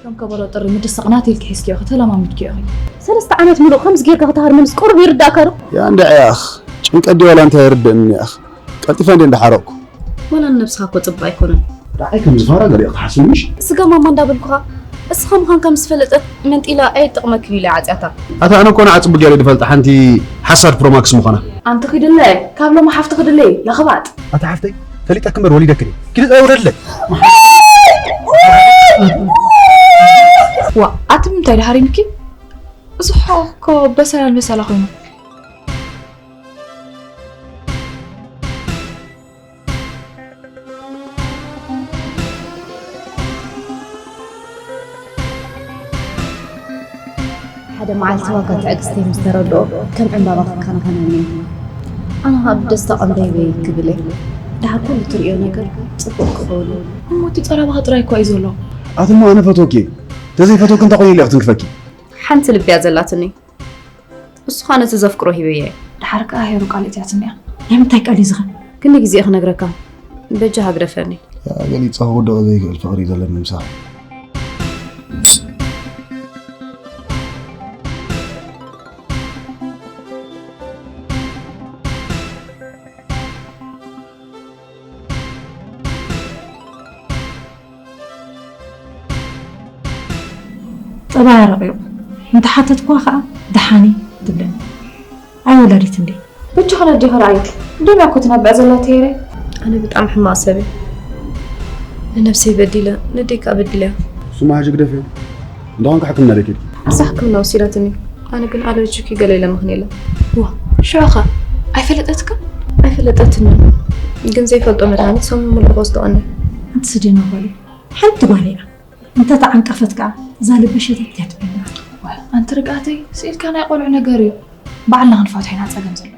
ከም ከበሮ ጥሪ ምድሳቕ ናተይ ኢልኪ ሒዝክዮ፣ ተለማሚድክዮ ኢኺ። ሰለስተ ዓመት ምሉእ ከምዚ ጌርካ ክትሃርመንስ ቁሩብ ይርዳእካ ዶ? ያ እንድዒ ያኽ፣ ጭንቀት ድዩ ዋላ እንታይ ይርድእኒ ያኽ። ቀልጢፈ እንድየ እንዳሓረቕኩ። ዋላ ንነብስኻ እኮ ጽቡቕ ኣይኮነን። ንዓይ ከም ዝፈራ ገሊኦ ክትሓስቢ ምሽ? ስጋ ማማ እንዳበልኩኻ እስኻ ምዃንካ ምስ ፈለጠት መንጢላ ኣይጥቕመክን ኢላ ዓጽያታ። ኣታ ኣነ እኮ ንዓ ጽቡቕ ገይረ ድፈልጣ ሓንቲ ሓሳድ ፕሮማክስ ምዃና። ኣንቲ ኺድለይ ካብ ሎሚ ሓፍቲ ኺድለይ ለኽባጥ። ኣታ ሓፍተይ ፈሊጠኪ እምበር ወሊደክን እየ። ኪዲ ጥራይ ውረድለይ። ዋ ኣቲ ብምንታይ ድሃሪምኪ? እዚ ሕቖ እኮ በሰላ ንበሰላ ኮይኑ። ሓደ መዓልቲ ዋጋ ትዕግስተይ ምስ ተረድኦ ከም ዕምባባ ክከናኸነኒ እዩ። ኣነ ኸኣ ብደስታ ቀንደይበይ ክብል እየ። ደሓር ኩሉ ትርእዮ ነገር ጽቡቕ ክኸውን እዩ። እሞ እቲ ጸረባኻ ጥራይ እኳ እዩ ዘሎ። ኣቲ እሞ ኣነ ፈትወኪ እየ። ተዘይፈትወኪ እንታይ ኮይነ ኢለ ክትንክፈኪ? ሓንቲ ልቢ እያ ዘላትኒ። ንሱ ኸኣ ነቲ ዘፍቅሮ ሂበዮ እየ። ደሓር ከኣ ሄሩ ቃል እትያትኒ እያ። ናይ ምንታይ ቃል እዩ ዝኸ? ክንደይ ግዜ እየ ክነግረካ? በጃኻ ግደፈኒ። ገሊጸ ክውድኦ ዘይክእል ፍቕሪ እዩ ዘለኒ ምሳኺ። ጸባያ ረቒቑ እንተሓተትኩዋ ኸኣ ደሓን እየ ትብለኒ። ኣይ ወላዲት እንዴ? በጃኺ ነዴኺ ረኣዪ። ደምያ እኮ ትነብዕ ዘላ ተይረ። ኣነ ብጣዕሚ ሕማቕ ሰብ እየ። ንነብሰይ በዲለ፣ ነደይ ከኣ በዲለያ። እሱማ ሕጂ ግደፍዮ። እንዳ ኾንካ ሕክምና ዶ ኬድኪ? እሳ ሕክምና ወሲዳትኒ። ኣነ ግን ኣለርጂክ እዩ ገለ ኢለ ምኽንየላ። ዋእ ሽዑ ኸ ኣይፈለጠትክን? ኣይፈለጠትንን። ግን ዘይፈልጦ መድሃኒት ሰሙን ሙሉእ ክወስዶ ቀንየ። ኣንቲ ስዲኖ ጓለይ ሓንቲ ጓል እያ። እንተ ተዓንቀፈት ከኣ እዛ ልቢ ሸተት እያ ትብለና። ዋእ ኣንቲ ርግኣተይ ስኢልካ ናይ ቆልዑ ነገር እዩ። ባዕልና ክንፈትሖ ኢና ጸገም ዘሎ።